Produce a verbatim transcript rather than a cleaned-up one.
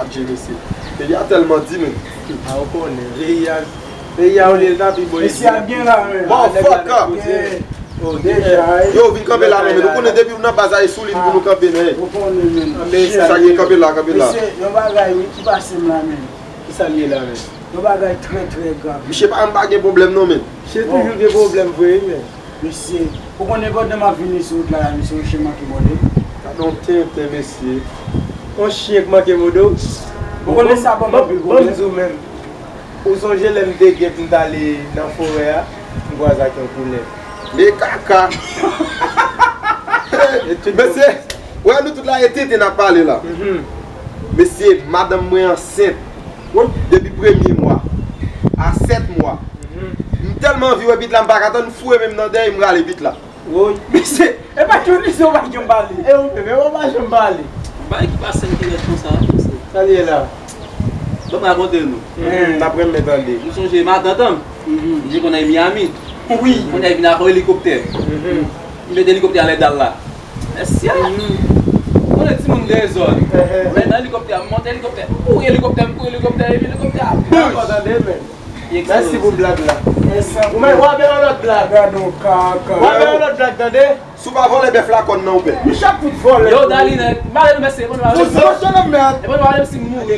Adje mesye. Peyi a tèlman di men. A ou konnen. Peyi a, peyi a olye l ta pi bon. Mesye a gen la men. Bon, fòk. Deja, yo, vin kanpe la men. Nou konnen depi nou nan baz a e sou li pou nou kanpe men. Ou konnen men. Sa ye, kanpe la, kanpe la. Mesye, yon bagay wi ki pase m la men. Ki sa l ye la men? Yon bagay trè, trè grav. Misye pa, m pa gen pwoblèm non men. Misye toujou gen pwoblèm vre wi men. Mesye, ou konnen pandan m ap vini sou wout la, mesye, yon chen manke mòde m. Gade yon tenten, mesye. Yon chen k manke mòde w? Ou konnen sa ban m anpil pwoblèm. Ban m di w menm. Ou sonje lè m te gen pou m t ale nan forè a, m kwaze ak yon koulèv. Men kaka! Mesye, wè nou tout la e tenten n ap pale la. Mesye, madanm mwen ansent. Depi premye mwa a sèt mwa. M tèlman anvi wè bit la, m pa ka tann, m foure men m nan dèyè, m rale bit la. Woy. Mesye, e pa Dionise ou pa janm pale. E ou menm, e ou pa janm pale. Bagay ki pase m ki rèd konsa, mesye. Sa l ye la? Ban m rakonte nou. N ap renmen tande. M sonje matant an, li konn al Miami. Wi. Kounye a li vin ak yon elikoptè. M mete elikoptè a lè dal la. Mesye, ou konnen timoun dezòd. Men nan elikoptè a, m monte elikoptè, m kouri elikoptè, m kouri elikoptè, epi elikoptè a boum! Mèsi pou blag la. Ou menm, w ap yon lòt blag. Gade yon kaka. W ap yon lòt blag, tande? Si w pa vòlè bèf la, kòn nan ou pè. Misye ap fout vòlè. Yo, Daline, male nou mesye, bon nou ale. Fout vòlè nan mèd. E bon nou ale si m mouri.